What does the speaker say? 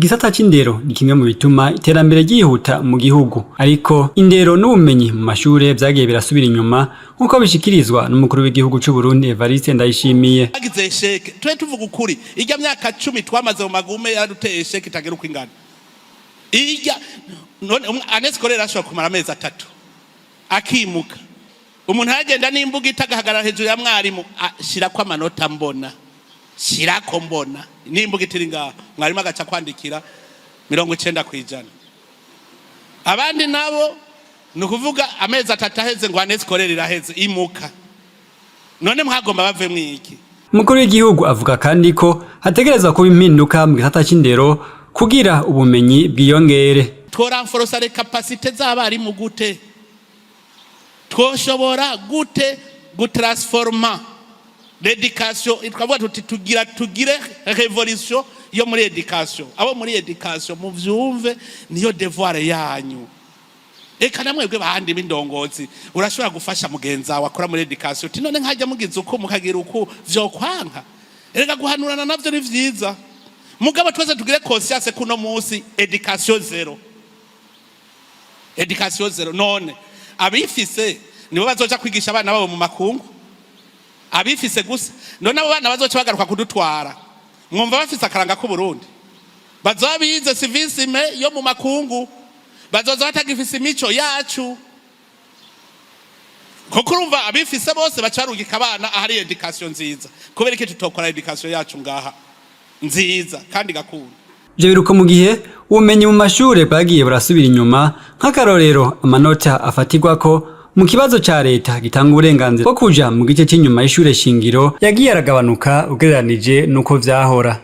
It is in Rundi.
Igisata c'indero ni kimwe mu bituma iterambere ryihuta mu gihugu, ariko indero n'ubumenyi mu mashure vyagiye birasubira inyuma, nk'uko bishikirizwa n'umukuru w'igihugu c'u Burundi, Evariste Ndayishimiye. Bagize échec. Twe tuvuga ukuri, irya myaka 10 twamaze mu magume yaraduteye échec itagira uko ingana. Irya none année scolaire ashobora kumara amezi 3 akimuka. Umuntu aragenda n'imbuga itagahagarara hejuru ya mwarimu, shirako amanota mbona, shirako mbona n'imbuga itiri ngaho. Mwarimu agaca kwandikira 90%. Abandi nabo ni ukuvuga amezi 3 aheze ngo année scolaire iraheze, imuka. None mwagomba bavemwo iki? Umukuru w'igihugu avuga kandi ko hategerezwa kuba impinduka mu gisata c'indero kugira ubumenyi bwiyongere. Tworenforça les capacités z'abarimu gute? Twoshobora gute gutransforma l'éducation? Twavuga tuti tugira tugire révolution yo muri éducation. Abo muri éducation muvyumve, niyo devoir yanyu. Eka namwebwe bandi b'indongozi, urashobora gufasha mugenzi wawe akora muri éducation uti: "None nkajya mugize uku, mukagira uku, vyokwanka?" Erega guhanurana navyo ni vyiza, mugabo twese tugire conscience kuno munsi éducation zéro, éducation zéro. None abifise nibo bazoja kwigisha abana babo mu makungu? Abifise gusa? None abo bana bazoca bagaruka kudutwara, mwumva bafise akaranga k'Uburundi? Bazoba bize civisme yo mu makungu, bazoza batagifise imico yacu, kuko urumva abifise bose baca barungika abana ahari éducation nziza. Kubera iki tutokora éducation yacu ngaha nziza kandi gakunda? Ivyo biruko mu gihe ubumenyi mu mashure bwagiye burasubira inyuma. Nk'akarorero, amanota afatirwako mu kibazo ca leta gitanga uburenganzira bwo kuja mu gice c'inyuma y'ishure shingiro yagiye aragabanuka ugereranije n'uko vyahora.